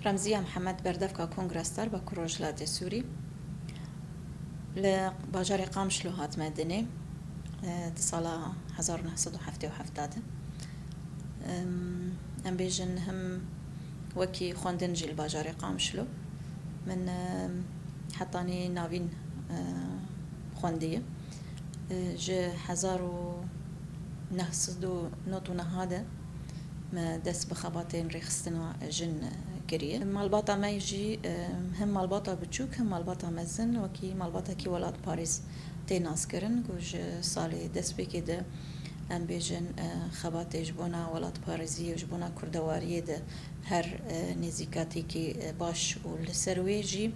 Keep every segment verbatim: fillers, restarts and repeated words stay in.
Remziye Mihemed, berdevka Kongra Star, Bakur Rojhilatê Sûrî. Li bajarê Qamişlo hatime dinê, e, di sala hezar û neh sed û heftê û heft de. Em, em bêjin him wekî xwendin jî li bajarê Qamişlo. Min, e, hetanî navîn, e, xwendiye. E, ji hezar û neh sed û nod û neh de me dest bi xebatên rêxistina jin kiriye. Malbata me jî, e, him malbata biçûk, him malbata mezin, wekî malbatekî welatparêz tê naskirin, ku ji salê destpêkê de, em bêjin, e, xebatê ji bona welatparêziyê û ji bona kurdewariyê de her, e, nêzîkatîkî, e, baş û li ser wê jî,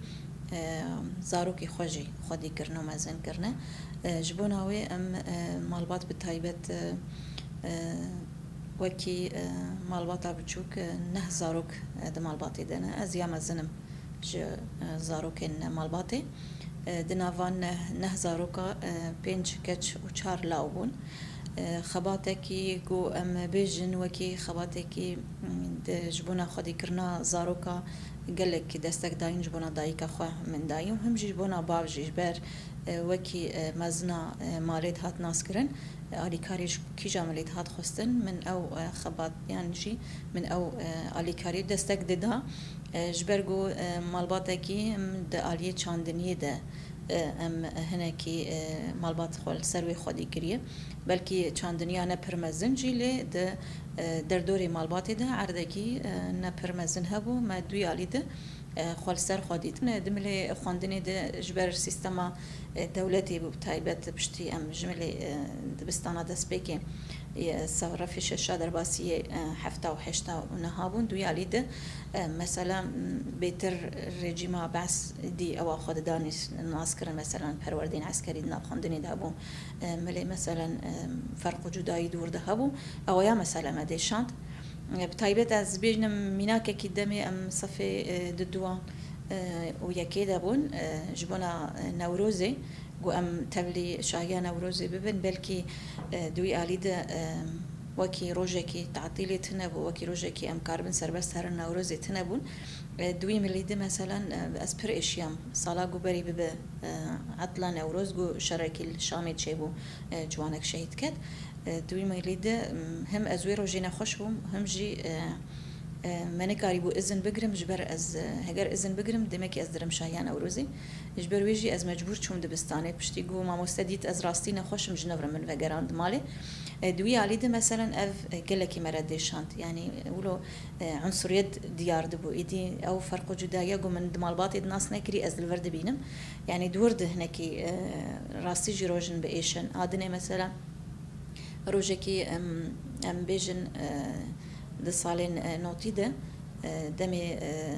e, zarokê xwe jî xwedî kirine û mezin kirine. E, ji bona wê em, e, malbat bi taybet, e, e, wekî, e, malbata biçûk, e, neh zarok, e, di malbatê de ne. Ez ya mezin im ji, e, zarokên malbatê. E, di nav van neh, neh zaroka, e, pênc keç û çar law bûn. E, xebatekî ku em bêjin wekî xebatekî, m, di, ji bona xwedîkirina zaroka gelek destek dayîn ji bona dayika xwe min dayî û him jî ji bona bav jî ji ber, e, wekî, e, mezina, e, malê dihat naskirin. E, alîkarî ji kîja milî dihat xwestin, min ew, e, xebat yan jî min ew, e, alîkarî destek dida. E, ji ber ku, e, malbatekî, em, di aliyê çandiniyê de, e, em hinekî, e, malbat xwe li ser wê xwedî kiriye. Belkî çandiniya ne pir mezin jî lê di, e, derdorê malbatê de erdekî, e, ne pir mezin hebû. Me duyalî de, e, xwe li ser xwe dîtin. E, di milê xwendinê de ji ber sîstema, e, dewletê bû, bi taybet piştî em ji milê, e, dibistana destpêkê, e, serefê şeşa derbasiyê, e, hefta û heşta û neha bûn. Duyalî de, e, mesela, m, bêtir rejîma Be'sdî ewa xwe didanî nas kirin, mesela perwerdên eskerî di nav xwendinê de hebû. E, milê mesela, e, ferq û cudayî di wir de hebû. Ewa ya mesela me dêşand. E, bi taybet ez bêjnim mînakekî demê em sefê, e, di duwa, e, û yekê de bûn, e, ji bona, e, Newrozê, ku em tevlî şahiya Newrozê bibin, belkî, e, di wî alî de, e, wekî rojekî tatîlê tune bû, wekî rojekî em karibin serbest herin Newrozê tune bûn. E, di wî milî de, meselen, e, ez pir êşiyam, sala ku berî bibe, e, etla Newroz, ku şerekî li Şamê çêbû, e, ciwanek şehîd ket. E, di wî milî de, m, him ez wê rojê nexweş bûm, him jî, e, e, me nekarîbû izin bigirim, ji ber ez, e, heger izin bigirim, demekî ez dirim şahiya Newrozê. Ji ber wê jî ez mecbûr çûm dibistanê. Piştî ku mamoste dît ez rastî nexweş im, ji nû re min vegerand malê. E, di wî alî de, meselen, ev, e, gelekî me re dêşand. Yanî, e, wilo, e, unsuriyet diyar dibû. Îdî ew ferq û cudayiya ku min di malbatê de nas nekirî, ez li vir dibînim. Yanî, di wir de hinekî, e, rastî jî rojin bi êş in. A dinê, mesela, rojekî em, em bêjin, e, di salên, e, notî de, e, demê, e,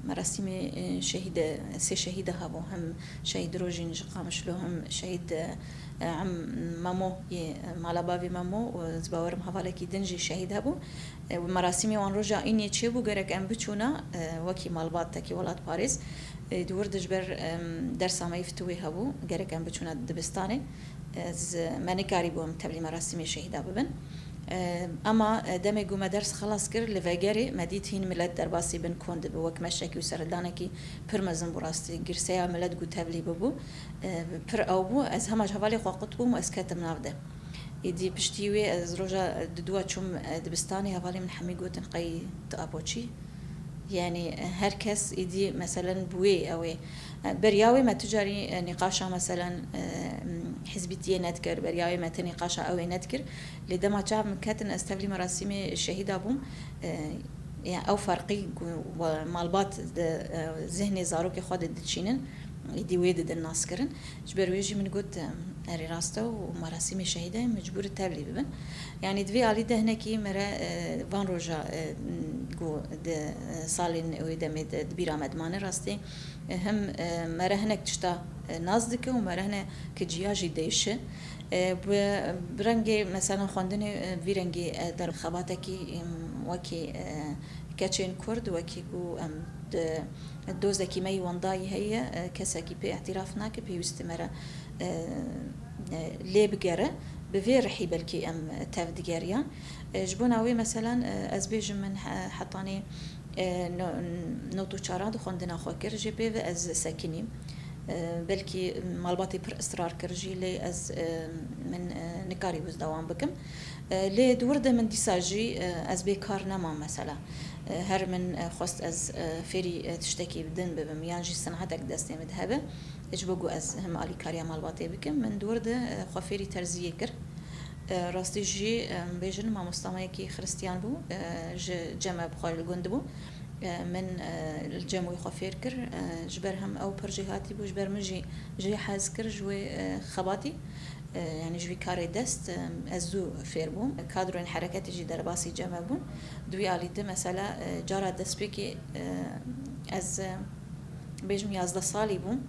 merasîmê, e, şehîde, sê şehîde hebû. Hem şehîd Rojîn ji Qamişlo, hem şehîd, e, em, Memo yê, e, mala bavê Memo û ez bawerim hevalekî din jî şehîd hebû. E, û merasîmê wan roja înê çêbû, gerek em biçûna, e, wekî malbatekî welatparêz. E, di wir de ji ber, em, dersa me yê fitûyê hebû, gerek em biçûna dibistanê. Ez, me nekarîbû em tevlî merasîmê şehîda bibin. E, ema, e, demê ku me ders xelas kir, li vegerê me dît hîn milet derbasî bin kon dibe, wek meşekî û serhildanekî pir mezin bû rastî. Girseya milet ku tevlî bibû, e, pir ew bû. Ez hema ji hevalê xwe qut bûm û ez ketim nav de. Êdî piştî wê ez roja di dua çûm, e, dibistanê, hevalê min hemî gotin, "Qey tu apo çî?" Yanî, e, her kes êdî, meselen, bi wê ew ê. E, beriya wê me tu carî, e, nîqaşa, meselen, e, hizbîtiyê nedikir, beriya wê me ti nîqaşa ew ê nedikir. Lê dema çav min ketin, ez tevlî merasîmê şehîda bûm. E, ya ew ferqî ku we malbat di, e, zihnê zarokê xwe de diçînin, êdî wê didin naskirin. Ji ber wê jî min got, em, erê rast e û merasîmê şehîdê mecbûr tevlî bibin. Yanî di vê alî de hinekî me re, e, van roja, e, ku di, e, salên wê demê de di bîra me dimane rastî, e, him, e, me re hinek tişta, e, nas dike û me re hinek ciya jî diêşe. E, bi, bi rengê mesela xwendinê, e, vî rengî, e, der xebatekî, em, wekî, e, keçên Kurd, wekî ku em di Dozekî me yî wendayî heye, e, kesekî pê îtîraf nake, pêwîst e me re, e, e, lê bigere. Bi vê rihî belkî em tev digeriyan. E, ji bona wê, meselen, e, ez bêjim min he-, hetanî E, no-, not û çaran di xwendina xwe kir, jê pê ve ez sekinîm. E, belkî malbatê pir israr kir jî, lê ez, e, min, e, nikarîbû ez dewam bikim. E, lê di wir de min dîsa jî, e, ez bê kar nemam mesela. E, her min, e, xwest ez, e, fêrî, e, tiştekî din bibim yan jî sinetek destê min de hebe. Ji bo ku ez him alîkariya malbatê bikim, min di wir de, e, xwe fêrî terziyê kir. E, rastî jî, em, bêjin mamosta me yekî xiristîyan bû, e, ji cem me bi xwe li gund bû. E, min, e, li cem wî xwe fêr kir. E, ji ber hem ew pir jêhatî bû, ji ber min jî, jê hez kir ji wê, e, xebatî. E, yanî ji wî karê dest, e, ez zû fêr bûm. Kadroyên hereketê jî derbasî cem me bûn. Di wî alî de mesela, e, cara destpêkê, e, ez, e, bêjim yazdeh salî bûm.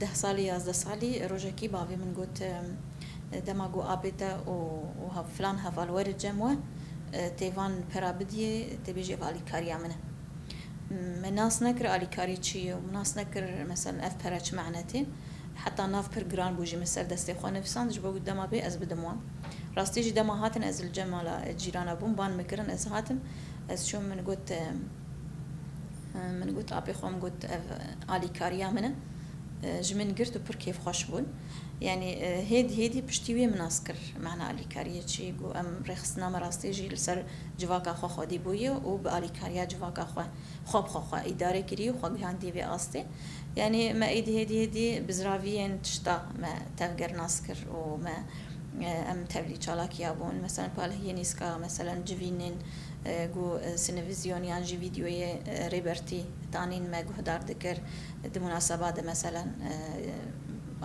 Deh salî, yazdeh salî, rojekî bavê min got, e, dema ku apê te û, û hev-, filan heval were cem we, e, tê van pera bidiyê, tê bêjî ev alîkariya min e. Me nas nekir alîkarî çi ye, me nas nekir, mesela, ev pere çi mane tê. Heta nav pir giran bû jî, min ser destê xwe nivîsand, ji bo ku dema bê ez bidim wan. Rastî jî dema hatin, ez li cem mala cîrana bûm, ban min kirin, ez hatim, ez çûm, min got, e, e, min got, apê xwe, min got, ev alîkariya min e. E, ji min girt û pir kêfxweş bûn. Yanî, e, hêdî hêdî piştî wê min nas kir mana alîkariyê çi, got, em rêxistina me rastî jî li ser civaka xwe xwedî bûye û bi alîkariya civaka xwe, xwe bi xwe, xwe îdare kirî û xwe gihandiye vê astê. Yanî me êdî hêdî hêdî bizraviyên tişta me tevger nas kir û me, e, em tevlî çalakiya bûn. Mesela palehiyê nîska, mesela civînên, e, ku, e, sinevîzyon yan jî vîdyoyê, e, Rêbertî tanîn me guhdar dikir. Di munaseba de, mesela, e,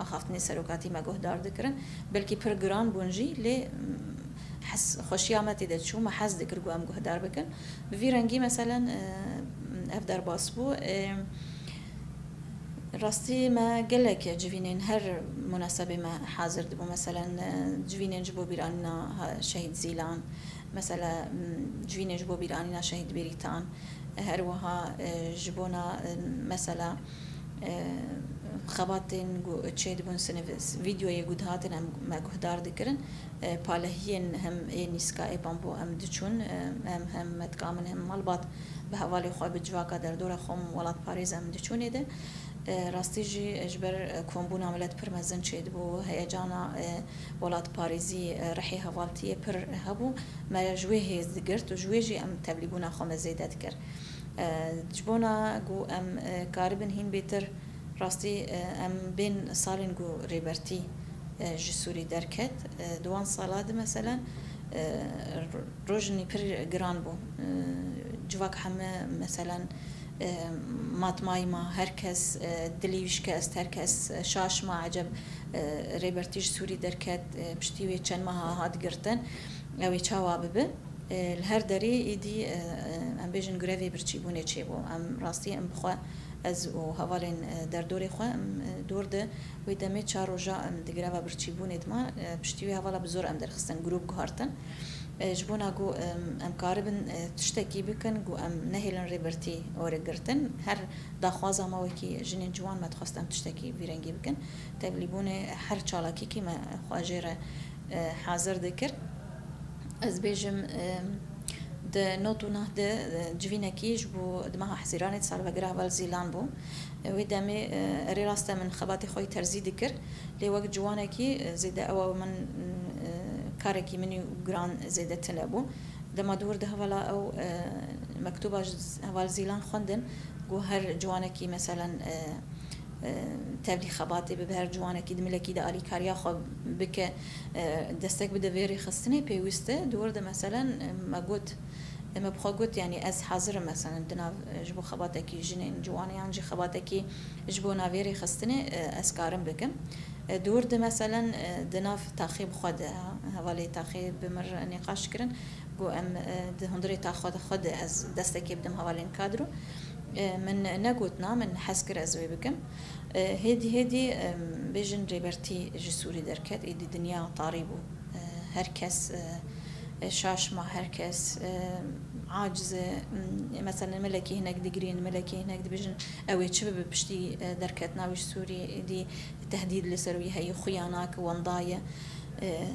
axaftinê serokatî me guhdar dikirin. Belkî pir giran bûn jî, lê, mm, hez, xweşiya me tê de çû, me hez dikir ku em guhdar bikin. Bi vî rengî, mesela, e, ev derbas bû. E, rastî me gelek civînên her munasebê me hazir dibû. Mesela, e, civînên ji bo bîranîna ha-, şehîd Zîlan, mesela, m, civînên ji bo bîranîna şehîd Bêrîtan, her wiha, e, ji bona, e, mesela, e, xebatên ku çêdibûn, sinif-, vîdyoyê ku dihatin em, me guhdar dikirin, e, palehiyên hem ê nîska ê bambo em diçûn, e, em hem me dikamin hem malbat bi hevalê xwe, bi civaka derdora xwe, welatparêz em diçûnê de. E, rastî jî ji ber, e, kombûna milet pir mezin çêdibû, heyecana, e, welatparêzî, e, rihê hevaltiyê pir hebû. Me ji wê hêz digirt û ji wê jî em tevlîbûna xwe me zêde dikir. E, ji bona ku em, e, karibin hîn bêtir, rastî, e, em bên salên ku Rêbertî, e, ji Sûrî derket, e, di wan sala de, meselen, e, ro-, rojinî pir giran bû. E, civak heme, meselen, e, matmayî ma, her kes, e, dilî wî şikest, her kes, e, şaş ma, eceb, e, Rêbertî ji Sûrî derket, e, piştî wê çend meha hat girtin, ew ê çawa bibe? E, li her derê êdî, e, e, em bêjin grevê birçîbûnê çêbû. Em rastî em bi xwe, ez û hevalên, e, derdorê xwe, em, e, dor de wê demê çar roja em di greva birçîbûnê dima, e, piştî wê hevala bi zor em derxistin, grûp guhartin. E, ji bona ku em, em karibin, e, tiştekî bikin, ku em nehêlin Rêbertî were girtin. Her daxwaza me wekî jinên ciwan me dixwest em tiştekî vî rengî bikin. Tevlîbûnê her çalakîkî me xwe jê re, e, hazir dikir. Ez bêjim, e, di nod û neh de, e, civînekî ji bo di meha Hezîranê di salvegera heval Zîlan bû. E, wê demê, e, erê rast e min xebatê xwe yî terzî dikir. Lê wek ciwanekî, e, zêde ew min, e, karekî min û giran zêde tune bû. Dema di wir de hevala ew, e, mektuba ji heval Zîlan xwendin, ku her ciwanekî, meselen, e, e, tevlî xebatê bibe, her ciwanekî di milekî de alîkariya xwe bike, e, destek bide vê rêxistinê pêwîst e. Di wir de, meselen, e, me got, e, me bi xwe got, yanî ez hazir im, meselen, di nav, e, ji bo xebatekî jinên ciwanê yan jî xebatekî ji bo navê rêxistinê, e, ez karim bikim. E, di wir de, meselen, e, di nav taxê bi xwe de, hevalê taxê bi mir nîqaş kirin, got, em, e, di hundirê taxa de xwe de ez destekê bidim hevalên kadro. E, min negot na, min hez kir ez wê bikim. E, hêdî hêdî, em, bêjin Rêbertî ji Sûrî derket, êdî dinya tarî bû. E, her kes, e, e, şaş ma, her kes, e, aciz e. M-, meselen, milekî hinek digirîn, milekî hinek dibêjin, ew ê çi bibe piştî, e, derketina wî ji Sûrî, êdî tehdîd li ser wî heye, xuya nake, wenda ye. E,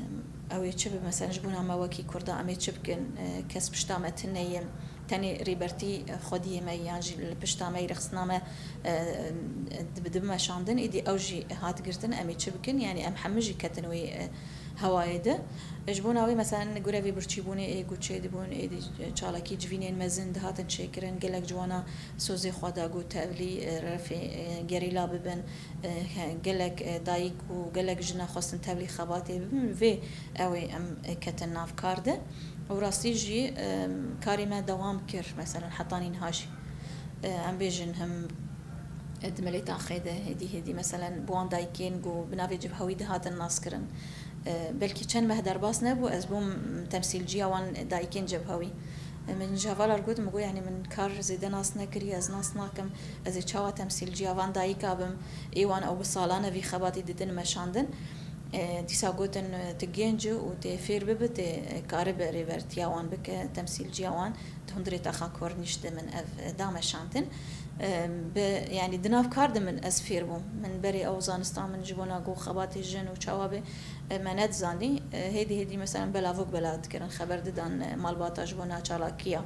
ew ê çi bibe, meselen, ji bona me wekî Kurda em ê çi bikin? E, kes pişta me tune ye. Tenê Rêbertî, e, xwediyê me yan jî li pişta me yê rêxistina me, e, dibe, dibe meşandin, êdî ew jî hat girtin, em ê çi bikin? Yanî em hemû jî ketin wê, e, hewayê de. Ji bona wê, meselen, li gorî vê birçîbûnê ê ku çêdibûn, êdî çalakî civînên mezin dihatin çêkirin, gelek ciwana sozê xwe da ku tevlî, e, refê, e, gerîla bibin, e, he, gelek, e, dayik û gelek jina xwestin tevlî xebatê bibin, vê ew ê em, e, ketin nav kar de. Û rastî jî, e, karê me dewam kir, meselen, hetanî niha jî. E, em bêjin him, e, di milêta xwe de hêdî hêdî, meselen, bi wan dayikên ku bi navê cibhewî dihatin naskirin. E, belkî çend meh derbas nebû, ez bûm temsîlciya wan dayikên cibhewî. E, min ji hevala re got, min got, yanî min kar zêde nas nekiriye, ez nas nakim, ez ê çawa temsîlciya van dayika bim? Ê wan ew bi salan e vî xebatî didin meşandin. E, dîsa gotin, e, tu genc î û tê fêr bibe, tê, e, karibe rêbertiya wan bike, temsîlciya wan, di hundirê taxa Kornîş de min ev, e, da meşandin. E, bi, yanî di nav kar de min ez fêr bûm. Min berê ew zanista min ji bona ku xebatê jin û çawa be, e, me nedizanî. E, hêdî hêdî, meselen, belavok belav dikirin, xeber didan, e, malbata ji bona çalakiya,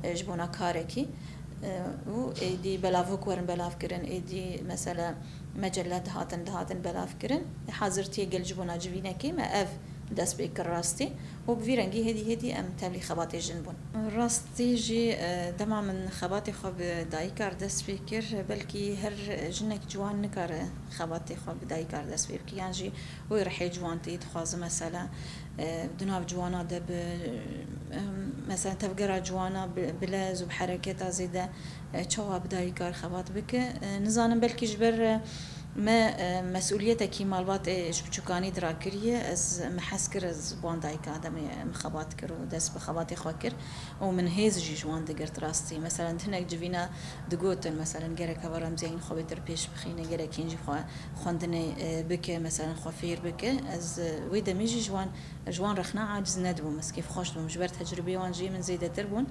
e, ji bona karekî. E, û êdî belavok werin belav kirin, êdî, mesela, mecelle dihatin, dihatin belav kirin. Hazirtiyê gel ji bona civînekê me ev dest pê kir rastî û bi vî rengî hêdî hêdî em tevlî xebatê jin bûn. Rastî jî, e, dema min xebatê xwe bi dayika re dest pê kir, belkî her jinek ciwan nikare xebatê xwe bi dayika re dest pê bike, yan jî wê rihê ciwantî dixwaze, mesela, e, di nav ciwana de bi, e, mesela, tevgera ciwana bi, bi lez û bi hereketa zêde, e, çawa bi dayika re xebat bike. E, nizanim, belkî ji ber, e, me, e, mesûliyetekî malbatê ji biçûkanî di ra kiriye, ez, me hez kir, ez bi wan dayika demê, e, min xebat kir û dest bi xebatê xwe kir û min hêz jî ji wan digirt rastî. Meselen, hinek civîna digotin, meselen, gerek heval Remziyayîn xwe bêtir pêş bixîne, gerek hîn jî xwe xwendinê, e, bike, meselen, xwe fêr bike. Ez, e, wê demê jî ji wan, ji wan rexna aciz nedibûm, ez kêfxweş dibûm. Ji ber tecrubeyê wan jî min zêdetir bûn.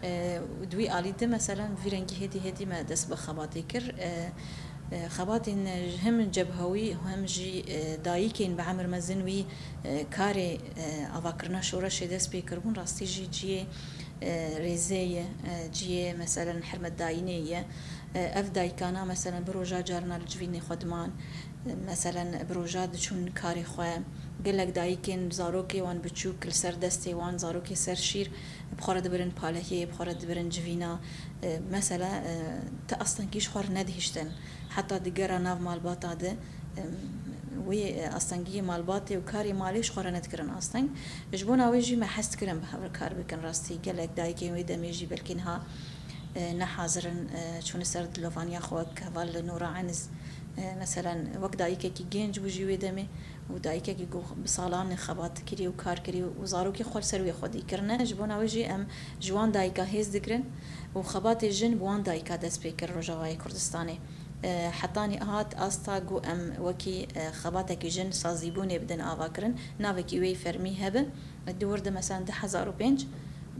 E, û di wî alî de, meselen, vî rengî hêdî hêdî me dest bi xebatê kir. E, e, xebatên, e, hem cebhewî, hem jî, e, dayikên bi emir mezin wî, e, karê, e, avakirina şoreşê dest pê kiribûn, rastî jî cihê, e, rêzê ye, e, cihê, meselen, hermetdayînê ye. E, ev dayikana, meselen, bi roja carina li civînê xwe diman, e, meselen, bi roja diçûn karê xwe. Gelek dayikên zarokê wan biçûk li ser destê wan, zarokê ser şîr, bi xwe re dibirin palehiyê, bi xwe re dibirin civîna. E, mesela, e, ti astengî ji xwe re nedihiştin. Heta digera nav malbata de, e, wê, e, astengiyê malbatê û karê malê ji xwe re nedikirin asteng. Ji bona wê jî me hez dikirin bi hev re kar bikin rastî. Gelek dayikên wê demê jî belkî niha, e, ne hazir in, e, çûne ser dilovaniya xwe, wek heval Nûra Eniz, e, meselen, wek dayikekî genc bû jî wê demê û dayikekî ku bi salan e xebat kirî û kar kirî û zarokê xwe li ser wê xwedî kirine. Ji bona wê jî em ji wan dayika hêz digirin û xebatê jin bi wan dayika dest pê kir Rojavayê Kurdistanê. E, hetanî hat asta ku em wekî, e, xebatekî jin sazîbûnê bidin avakirin, navekî wê fermî hebe. Di wir de, mesela, du hezar û pênc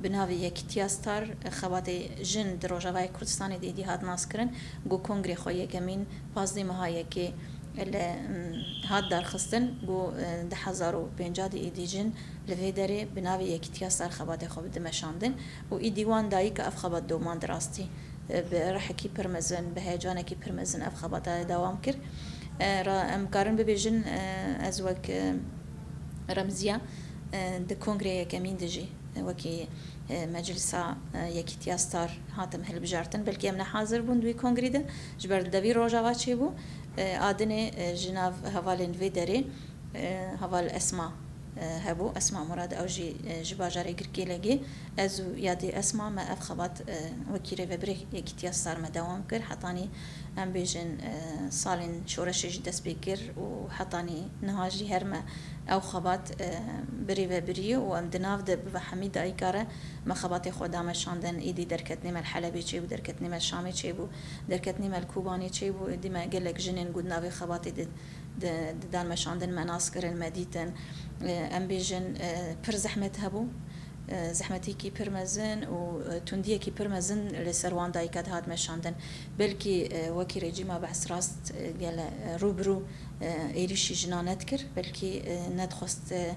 bi navê Yekîtiya Star, e, xebatê jin di Rojavayê Kurdistanê de êdî hat naskirin, ku kongrê xwe yekemîn pazdeh meha yekê li, mm, hat darxistin, ku, e, du hezar û pênca de êdî jin li vê derê bi navê Yekîtiya Star xebatê xwe bide meşandin û êdî wan dayika ev xebat domand rastî. E, bi rihekî pir mezin, bi heyecanekî pir mezin ev xebata dewam kir. E, ra, em karin bibêjin, e, ez wek, e, Remziya, e, di kongrê yekemîn de jî, e, wekî, e, meclisa, e, Yekîtiya Star hatim hilbijartin. Belkî em ne hazir bûn di wî kongrî de, ji ber di devî Rojava çêbû. E, a dinê, e, ji nav hevalên vê derê, e, heval Esma, e, hebû. Esma Murad, ew jî, e, ji bajarê Girkêlegê. Ez û yadê Esma me ev xebat, e, wekî rêvebirê Yekîtiya Star me dewam kir. Hetanî em bêjin, e, salên şoreşê jî dest pê kir û hetanî niha jî her me ew xebat, e, bi rêvebirî û em di nav de bi hemî dayika re me xebatê xwe da meşandin. Êdî derketinê me li Helebê çêbû, derketinê me li Şamê çêbû, derketinê me li Kobanê çêbû. Êdî me gelek jinên ku di navê xebatê de di, didan meşandin, me nas kirin, me dîtin. E, em bêjin, e, pir zehmet hebû. E, zehmetîkî pir mezin û, e, tundiyekî pir mezin li ser wan dayika dihat meşandin. Belkî, e, wekî rejîma Be'es rast, e, gele, e, rû bi rû, e, êrîşî jinan nedikir, belkî, e, nedixwest, e,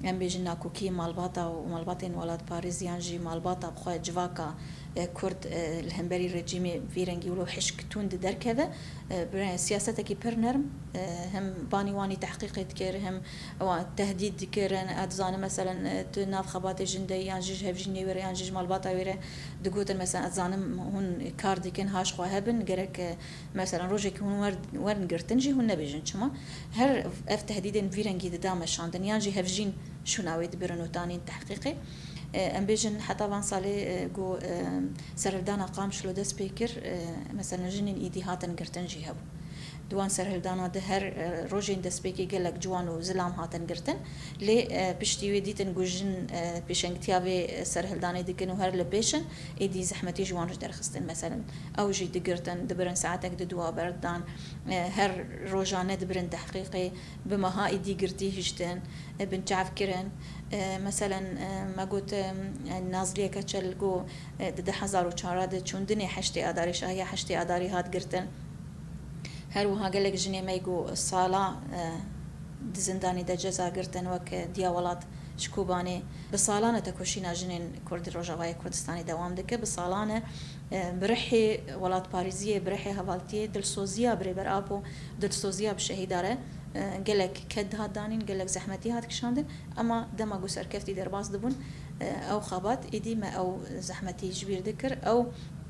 em bêjin nakokî malbata û malbatên welatparêz yan jî malbata bi xwe civaka, e, Kurd, e, li hemberî rejîmê vî rengî wilo hişk tund derkeve, e, bi siyasetekî pir nerm, e, hem banî wanî tehqîqê dikir, hem wan tehdîd dikirin. Ez dizanim, meselen, e, tu nav xebatê jin de yan jî ji hevjînê wê re yan jî ji malbata wê re digotin, meselen, ez dizanim hûn kar dikin, ha ji xwe hebin, gerek, e, meselen, rojekî hûn wer-, werin girtin jî hûn nebêjin. Çima? Her ev tehdîdên vî rengî dida meşandin, yan jî hevjîn şûna wê dibirin û tanîn tehqîqê. E, em bêjin heta van salê, e, ku, e, serhildana Qamişlo dest pê kir, e, meselen, jinên îdî hatin girtin jî hebû. Di wan serhildana de her, e, rojên destpêkê gelek ciwan û zilam hatin girtin. Lê, e, piştî wê dîtin ku jin, e, pêşengtiya vê serhildanê dikin û her li pêş in, êdî zehmetî ji wan re derxistin. Meselen, ew jî digirtin, dibirin saetek di dua berdan, e, her rojane dibirin tehqîqê, bi meha êdî girtî hiştin, e, binçav kirin. E, meselen, e, me got, e, Nazliye Keçel ku, e, di du hezar û çar de çûn dinê heştê Adarê, şahiya heştê Adarê hat girtin. Her wiha gelek jinê me ku sala, e, di zindanê de ceza girtin, wek, e, Diya Welat ji Kobanê. Bi salan e tekoşîna jinên Kurd di Rojavayê Kurdistanê dewam dike. Bi salan e, e, bi rihê welatparêziyê, bi rihê hevaltiyê, dilsoziya Birêber Apo, dilsoziya bi şehîda re, e, gelek ked hat danîn, gelek zehmetî hat kişandin. Ema dema ku serkeftî derbas dibûn, e, ew xebat êdî me ew zehmetî ji bîr dikir, ew,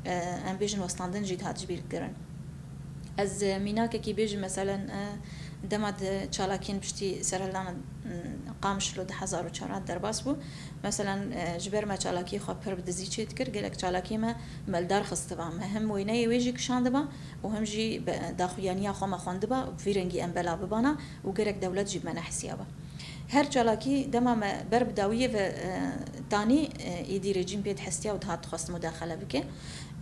e, em bêjin westandin jî dihat ji bîr kirin. Ez, e, mînakekî bêjim, meselen, e, dema di çalakiyên piştî serhildana, m, Qamişlo du hezar û çar hat derbas bû. Meselen, e, ji ber me çalakiyê xwe pir bi dizî çê dikir, gelek çalakiyê me, me li dar xistiba. Me hem wêneyê wê jî kişandiba û hem jî be-, daxuyaniya xwe me xwendiba, bi vî rengî em bela bibana û gerek dewlet jî bi me nehisiya ba. Her çalakî dema me ber bi dawiyê ve, e, tanî, e, êdî rejîm pê dihestiya û dihat dixwest mudaxele bike.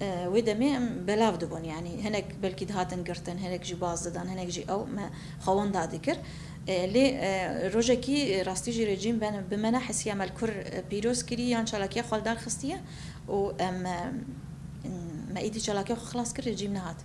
E, wê demê em belav dibûn, yanî hinek belkî dihatin girtin, hinek jî baz didan, hinek jî ew me xwe wenda dikir. E, lê, e, rojekî rastî jî rejîm ben-, bi me nehisiya me li kur, e, pîroz kirî yan çalakiya xwe li dar xistiye û em, e, me êdî çalakiya xwe xilas kir, rejîm nehat.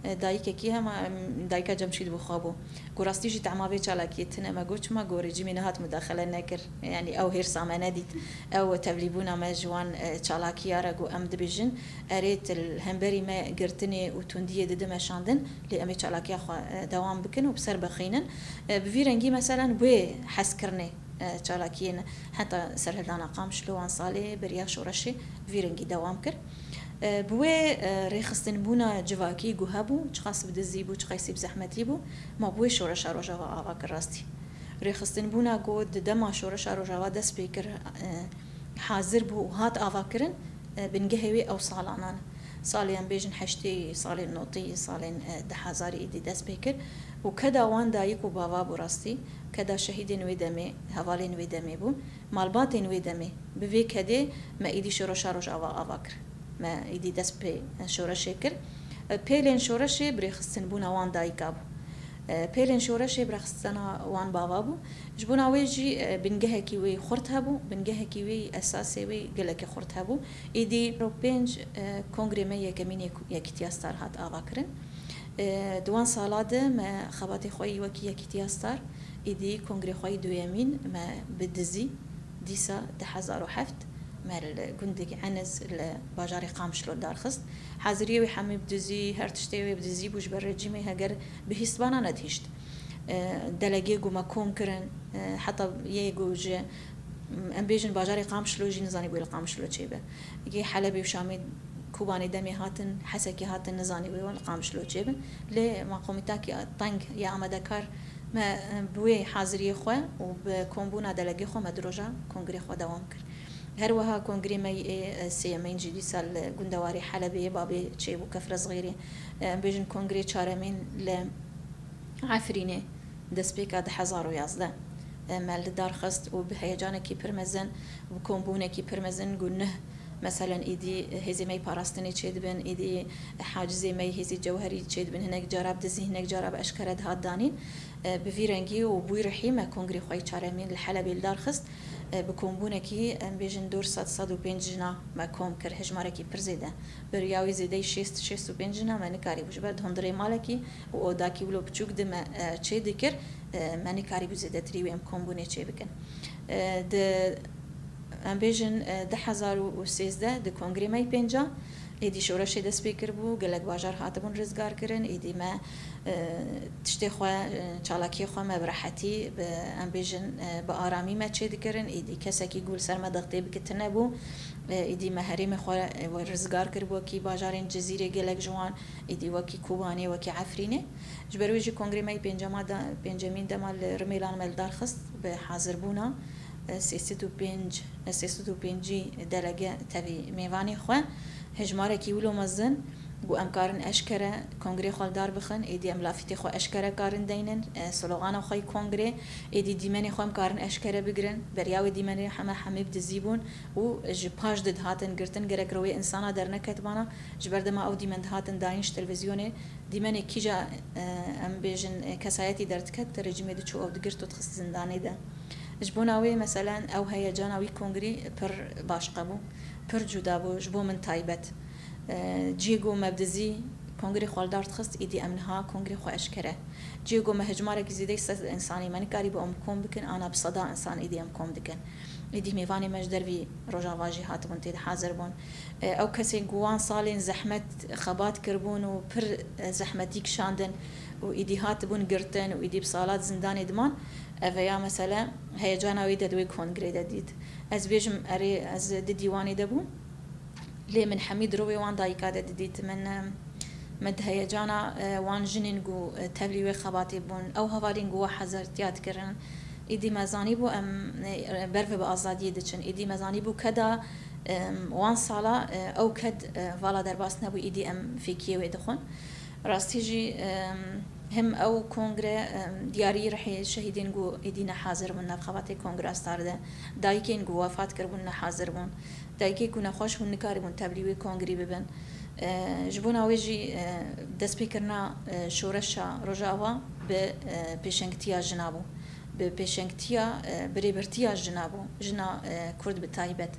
E, dayikekî hema, em, dayika Cemşîd bi xwe bû. Ku rastî jî tema vê çalakiyê tune me got, çima ku rejîmê nehat mudaxele nekir? Yanî ew hêrsa me nedît. Ew tevlîbûna me ji wan, e, çalakiya re ku em dibêjin, erê, tu li hemberî me girtinê û tundiyê didi meşandin, lê em ê çalakiya xwe, e, dewam bikin û bi ser bixînin. E, bi vî rengî, meselen, wê hezkirinê, e, çalakiyên heta serhildana Qamişlo wan salê beriya şoreşê bi vî rengî dewam kir. E, bi wê, e, rêxistinbûna civakî ku hebû, çiqas bi dizî bû, çiqasî bi zehmetî bû, ma bi wê şoreşa Rojava ava kir rastî. Rêxistinbûna ku di dema şoreşa Rojava dest pê kir, e, hazir bû û hat avakirin, e, bingehê wê ew salanan. Salê em bêjin heştê, salên notî, salên, e, du hezarî êdî dest pê kir û keda wan dayik û bava bû rastî, keda şehîdên wê demê, hevalên wê demê bû, malbatên wê demê. Bi vê kedê me êdî şoreşa Rojava ava kir. Me êdî dest pê şoreşê kir. Pêlên şoreşê bi rêxistinbûna wan dayika bû. Pêlên şoreşê bi rêxistina wan bava bû. Ji bona wê jî, bingehekî wê xurt hebû, bingehekî wê esasê wê gelekî xurt hebû. Êdî pênc kongrê me yekemîn yek-, Yekîtiya Star hat avakirin. Di wan sala de me xebatê xwe yî wekî Yekîtiya Star, êdî kongrê xwe yî duyemîn me bi dizî, dîsa du hezar û heft, me li gundekî Eniz li bajarê Qamişlo darxist. Haziriyê wê hemî bi dizî, her tiştê wê bi dizî bû, ji ber rejîmê heger bihîstbana nedihîşt. E, delegê ku me kom kirin, e, heta yê ku ji, em bêjin bajarê Qamişlo jî nizanî wê li Qamişlo çêbe. Yê Helebê û Şamê Kobanê demê hatin, Hesekê hatin, nizanî wê li Qamişlo çêbin. Lê me komîtakî teng ya amadekar me, e, bi wê haziriyê xwe û bi kombûna delegê xwe me du roja kongrê xwe dewam kir. Her wiha kongrê me yê, e, sêyemîn jî dîsa li gundewarê Helebê yê Babê çêbû, Kefrezxîrê. E, em bêjin kongrê çaremîn li Efrînê destpêka du hezar û yazdeh, e, me li dar xist û bi heyecanekî pir mezin, bi kombûnekî pir mezin ku neh, meselen, êdî hêzê me yê parastinê çêdibin, êdî hacizê me yê hêzê cewherî çêdibin, hinek cara bi dizî, hinek cara bi eşkere dihat danîn. E, bi vî rengî û bi wî rihî me kongrê xwe yê çaremîn li Helebê li dar xist. E, bi kombûnekî, em bêjin, dor sed, sed û pênc jina me kom kir, hejmarekî pir zêde. Beriya wî zêdeyî şêst, şêst û pênc jina me nikarîbû ji ber di hundirê malekî û odakî wilo biçûk di me, e, çê dikir, e, me nikarîbû zêdetirî wê em kombûnê çê bikin. E, di, em bêjin, e, du hezar û sêzdeh di kongrê me yî pênca, êdî şoreşê dest pê kiribû, gelek bajar hatibûn rizgar kirin, êdî me, e, tiştê xwe, e, çalakiyê xwe me bi rehetî, bi, em bêjin, e, bi aramî me çê dikirin, êdî kesekî ku li ser me dextê bike tune bû, e, êdî me herêmê xwe, e, we rizgar kir, wekî bajarên Cizîrê gelek ji wan, êdî wekî Kobanê, wekî Efrînê. Ji ber wê jî kongrê me yî pêncema de, pêncemîn dema li Rimêlan me li dar xist bi hazirbûna, e, sê sed û pênc, e, sê sed û pêncî delege tevî mêvanê xwe. Hejmarekî wilo mezin ku em karin eşkere kongrê xwe li dar bixin, êdî em lafîtê xwe eşkere karin deynin, e, slogana xwe yî kongrê, êdî dîmenê xwe em karin eşkere bigirin. Beriya wê dîmenê heme hemî bi dizî bûn û ji paş de dihatin girtin, gerek rewê insana derneketibana, ji ber dema ew dîmen dihatin dayîn ji televîzyonê, dîmenê kîja, e, em bêjin, e, kesayetî derdiket, te rejîmê diçû ew digirt û dixist zindanê de. Ji bona wê, meselen, ew heyecana wî kongrî pir başqe bû, pir cuda bû, ji bo min taybet. E, cihê ku me bi dizî kongrê xwe li dar dixist, êdî em niha kongrê xwe eşkere. Cihê ku me hejmarekî zêdeyî sed însanî me nikarîbû em kom bikin, ana bi seda însan êdî em kom dikin. Êdî mêvanê me ji dervî Rojava jî hatibûn tê de hazir bûn. E, ew kesên ku wan salên zehmet, xebat kiribûn û pir, e, zehmetî kişandin û êdî hatibûn girtin û êdî bi salat zindanê diman, ev ya mesele heyecana wî de di wê kongrê de dît. Ez bêjim, erê, ez di dîwanê de bûm, lê min hemî di rûyê wan dayika de didît. Min, e, min di heyecana, e, wan jinên ku, e, tevlî wê xebatê bûn, ew hevalên ku we hezirtiya dikirin, êdî me zanîbû em, e, berve bi azadiyê diçin. Êdî me zanîbû keda, em, wan sala, e, ew ked, e, vala derbas nebû, êdî em fêkiyê wê dixwin. Rastî jî, em, him ew kongre, em, diyarî rihê şehîdên ku êdî nehazir bûn nav xebatê Kongra Star de, dayikên ku wefat kiribûn nehazir bûn, dayikê ku nexweş bûn nikaribûn tevlî wê kongrî bibin. E, ji bona wê jî, e, destpêkirina, e, şoreşa Rojava bi, e, pêşengtiya jina bû. Bi pêşengtiya, e, birêbirtiya jina bû, jina, e, Kurd bi taybet.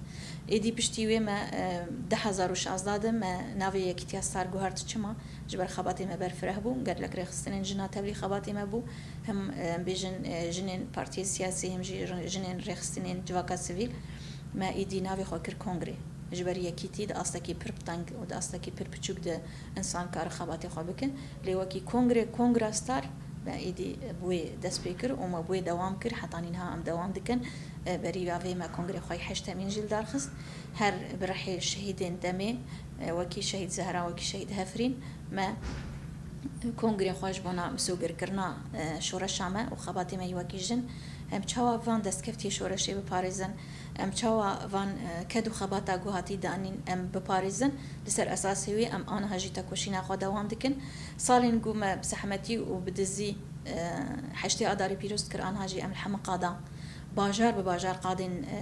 Êdî piştî wê me, e, du hezar û şazdeh de me navê Yekîtiya Star guhert. Çima? Ji ber xebatê me berfireh bû, gelek rêxistinên jina tevlî xebatê me bû, him, e, em bêjin, e, jinên partiyên siyasî, him jî jinên rêxistinên civaka sivîl. Me êdî navê xwe kir Kongrê. Ji ber yekîtî di astekî pir teng û di astekî pir piçûk de însan kare xebatê xwe bikin. Lê wekî kongrê, Kongra Star, me êdî bi wê dest pê kir û me bi wê dewam kir. Hetanî niha em dewam dikin. E, beriya vê me kongrê xwe yî heştemîn jî li dar xist. Her bi rihê şehîdên demê, e, wekî şehîd Zehra, wekî şehîd Hefrîn, me kongrê xwe ji bona misogirkirina, e, şoreşa me û xebatê me yî wekî jin, em çawa van destkeftiyê şoreşê biparêzin, em çawa van, e, ked û xebata ku hatî danîn em biparêzin, li ser esasê wê em aniha jî tekoşîna xwe dewam dikin. Salên ku me bi zehmetî û bi dizî, e, heştê Adarê pîroz dikir, aniha jî em li hemî qada, bajar bi bajar qadên, e,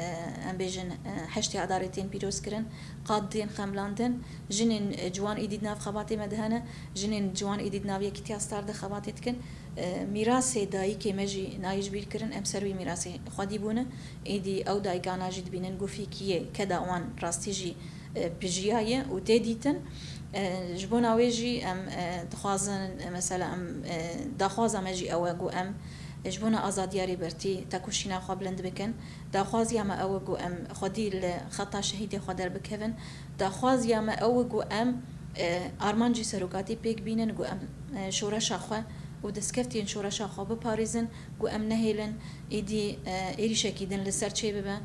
em bêjin, e, heştê Adarê tên pîrozkirin, qad tên xemlandin, jinên, e, ciwan êdî di nav xebatê me de hene, jinên ciwan êdî di nav Yekîtiya Star de xebatê dikin. E, mîrasê dayikê me jî nayê ji bîr kirin, em ser wî mîrasê xwedî bûne. Êdî ew dayikana jî dibînin ku fêkiyê keda wan rastî jî, e, pijiyaye û tê dîtin. E, ji bona wê jî em, e, dixwazin, e, mesela em, e, daxwaza me jî ew e ku em, e, ji bona azadiya Rêbertî tekoşîna xwe bilind bikin. Daxwaziya me ew e ku em xwedî li xeta şehîdê xwe derbikevin. Daxwaziya me ew e ku em, e, armancî serokatî pêk bînin, ku em, e, şoreşa xwe û destkeftiyên şoreşa xwe biparêzin, ku em nehêlin êdî, e, êrîşekî din li ser çê bibe.